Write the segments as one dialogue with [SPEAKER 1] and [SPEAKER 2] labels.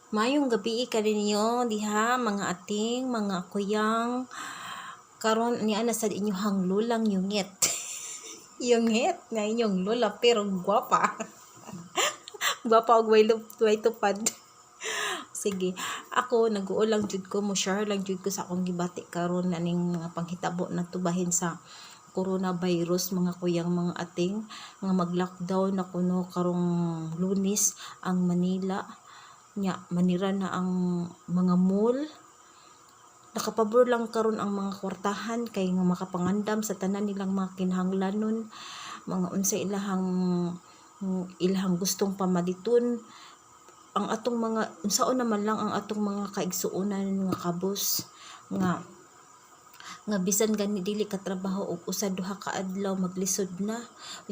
[SPEAKER 1] Maayong gabii kaninyo diha, mga ating, mga kuyang. Karon niya na sa inyong lulang yungit. Yungit nga inyong lola pero gwapa. Gwapa og way tupad. Sige, ako nag-uol lang jud ko, mo share lang jud ko sa akong gibati karon aning mga panghitabo na tubahin sa coronavirus, mga kuyang, mga ating, nga mag-lockdown na kuno karong Lunes ang Manila nya manira na ang mga mall. Nakapabor lang karon ang mga kwartahan kay nga makapangandam sa tanan nilang mga kinahanglanon, mga unsa ilahang gustong pamaliton. Ang atong mga, unsaon naman lang ang atong mga kaigsuonan nga kabus nga bisan gani dili ka trabaho og usa duha ka adlaw, maglisod na.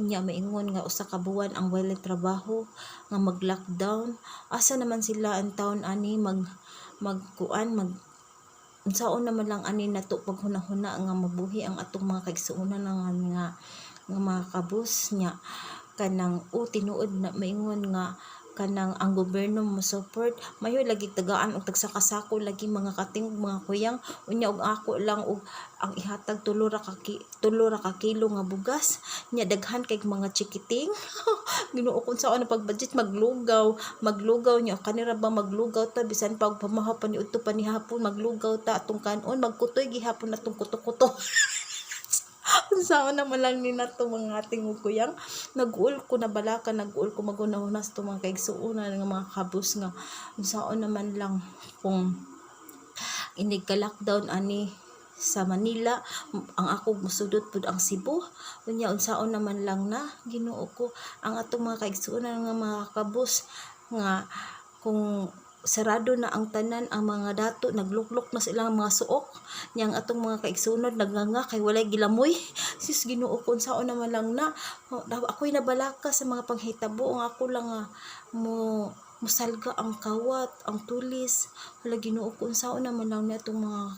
[SPEAKER 1] Unya maingon nga usa ka buwan ang walay trabaho nga mag-lockdown. Asa naman sila ang taon ani mag magkuan mag unsaon naman lang ani nato paghuna-huna nga mabuhi ang atong mga kaigsuonan nga mga kabus? Nya kanang o tinuod na maingon nga kanang ang gobyerno mo support, mayo lagi tagaan og tagsa ka sako lagi, mga kating, mga kuyang. Unya og ako lang og ang ihatag tulo ra ka kilo nga bugas. Nya daghan kay mga chikiting. Ginoo kung saan na pag-budget, maglugaw maglugaw. Nya kanira ba maglugaw ta bisan pa og pamahaw pa ni udto pa ni hapon, maglugaw ta atong kanon, magkutoy gihapon atong kuto-kuto. Unsaon naman lang ni nato, mga ating ug kuyang? Nag-uol ko na balaka, nag-uol ko maghuna-huna sa mga kaigsuonan nga mga kabus nga unsaon naman lang kung inig ka lockdown ani sa Manila, ang ako musudot pud ang Cebu. Unya unsaon naman lang na? Ginoo ko, ang atong mga kaigsuonan nga mga kabus nga kung sarado na ang tanan, ang mga dato nagluklok na silang mga suok. Niyang atong mga kaigsuonan nagnganga kay walay gilamoy. Sis, Ginoo ko, unsaon naman lang na? Ako'y nabalaka sa mga panghitabo. Ang ako lang nga mo musalga ang kawat, ang tulis. Hala, Ginoo ko, unsaon naman lang ni atong mga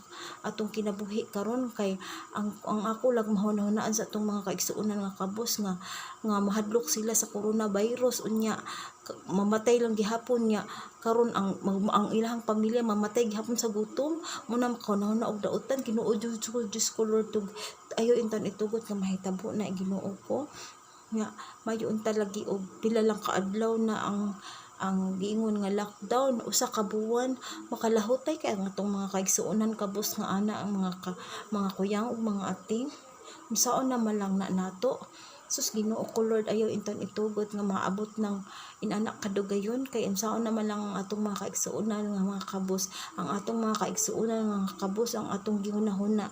[SPEAKER 1] atong kinabuhi karon? Kay ang ako lang mahuna-hunaan sa atong mga kaigsuonan nga kabus nga nga mahadlok sila sa coronavirus, unya mamatay lang gihapon. Nya karon ang ilahang pamilya mamatay gihapon sa gutom. Mo na makahuna-huna og dautan. Ginoo, Diyos ko, Diyos ko Lord, tug ayo intan itugot nga mahitabo na. Ginoo ko, nga mayo unta lagi og pila lang ka adlaw na ang giingon nga lockdown, usa ka buwan, makalahutay kay ang atong mga kaigsuonan kabus nga ana, ang mga kuyang ug mga ating. Unsaon naman lang na nato? Sus, Ginoo ko Lord, ayaw inton itugot nga maabot ng inanak kadugayon kay unsaon naman lang ang atong mga kaigsuonan nga mga kabus? Ang atong mga kaigsuonan nga mga kabus, ang atong gihunahuna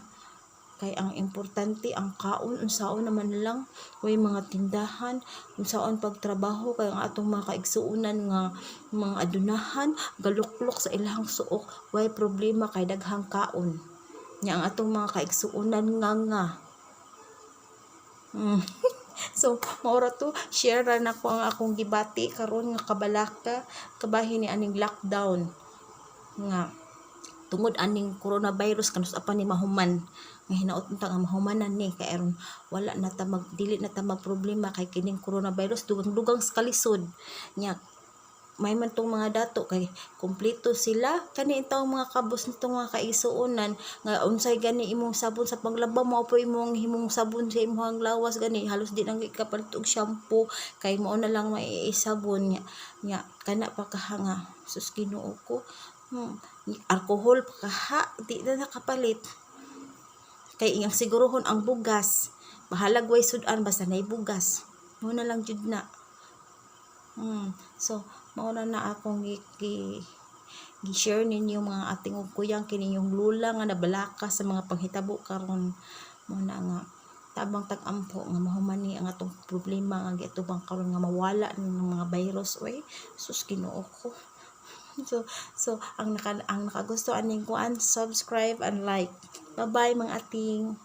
[SPEAKER 1] kay ang importante ang kaon. Unsaon naman lang, way mga tindahan, unsaon pagtrabaho kay ang atong mga kaigsuonan nga mga adunahan galuklok sa ilahang suok, way problema kay daghang kaon. Nya ang atong mga kaigsuonan nga. So mao ra to, share ra nako ang akong gibati karon nga kabalaka kabahin ni aning lockdown nga tungod aning coronavirus, kanus pa ni mahuman, nga hinaot unta nga mahumanan ni kay aron wala na ta mag dili na ta magproblema kay kining coronavirus dugang-dugang sa kalisod. Nya may man tong mga dato kay kumpleto sila. Kani intawong mga kabus nitong mga kaigsuonan nga unsay gani imong sabon sa panglaba, mao po imong himong sabon sa imong lawas. Gani halos di nang ikapalit og shampoo kay mao na lang maiisabon. Nya nya kana pa kaha nga sus, Ginoo ko. Alcohol pa kaha di na nakapalit kay iyang sigurohon ang bugas, bahalag way sudan basta nay bugas, mo na lang jud na. So, mao na na akong gi-share ninyo, mga ating ug kuyang, kini yung lula nga nabalaka sa mga panghitabo karon. Mo na nga tabang tag-ampo nga mahuman ni ang atong problema nga giatubang karon, nga mawala ng mga virus oy. Sus, Ginoo ko. So ang nakagusto aning kuan, subscribe and like. Bye bye, mga ating.